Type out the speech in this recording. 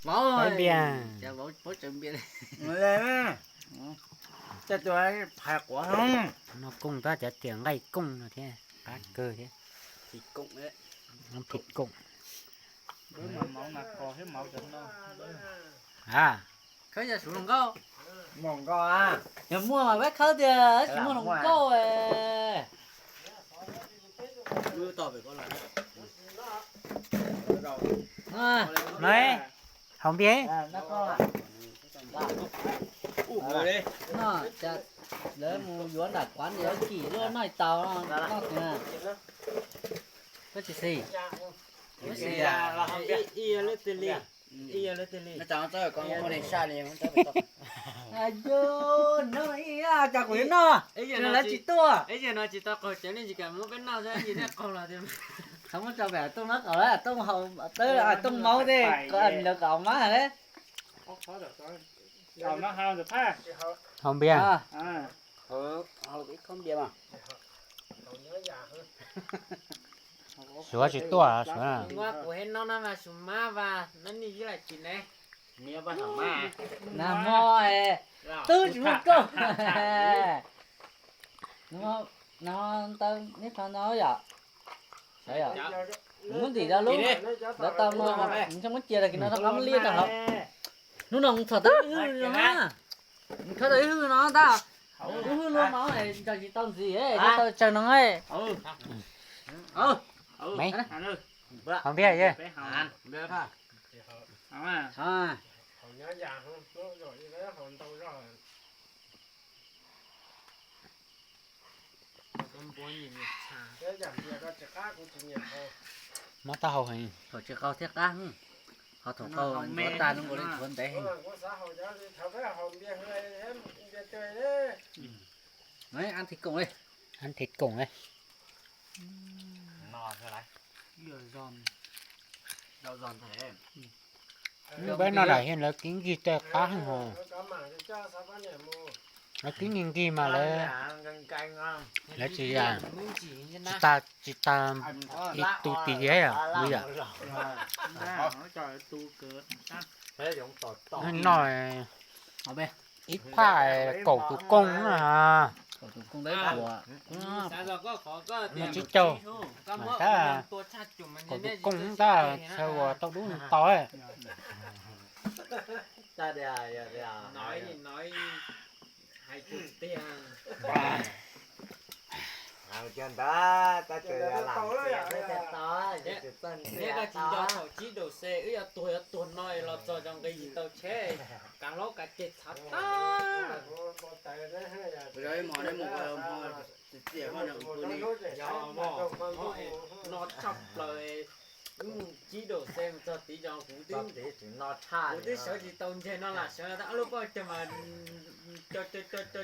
Npias. Cov tus phais quav no kooj tab cov tias nqaij kooj no thiab qab kawg thiab. Phim kooj. A, khawb yog suv hluas nkauj. Yog muaj mas peb khawb tiag, tsis muaj hluas nkauj. Nov, haus npias. Lawv mus yuav nram quav niam kim luaj noj tau no. Koj tsis xis. Ib yam li, ib yam li. Yog no ib yam cas kuv yuav noj, lawv tsis tuaj. Ib yam no tsis tau qaug cawv li, tsis kam muab peb noj xwb, yim thiaj qaug los tias. Qhov muab tso pem Tooj no qaug lawm, Tooj haus, Tooj maub tej, lawv kom mas. Haus npias. Suav tsis tuaj, Suav. Kuv he no na mas Suav mas, mas neb nim ib lam tsis ne. Nag hmo twb tsis muaj rooj. Nag hmo ntawd neb qhov no yom. Muab ntim rau lub, lawv tau no, nws muab cia tag kis no rov qab muab liab rau hauv. Hnub no mus txhom tau ib hwj no, mus khawb tau ib hwj no ntag. Ib hwj luaj no ntsog tsis tau ntxiv, tau tsawg no. Haus npias ye. Mob taub hau heev. Thaum tsis qaug thiaj qab, ho thaum qaug ntxuav tas no ua li ntxuav ntev heev. Ab thib koom li. Ab thib koom li. Peb noj dam hiaj lawv kib nkig tej qab heev hos. Lawv kib nkig nkig mas lawv, lawv tsis, tsis tas, tsis tas ib tug tis yam li yam. Noj ib phaj kaum tus kooj na. Noj tsib caug. Tab kaum tus kooj tab txhawj uas tau dub tau. Neb koj tsis nco thaum tsib daus xe wb yuav tuag yuav tuag no los txog cov nqi tsis tau tsheb, kav hlaub kav ceg txhav tag. No tshaj plaws, wb mus tsib daus xe mus txog tid cov kuv twb, kuv twb sawv tsis tau ntseg no lam sawv tau ob lub pob cag mas co co co co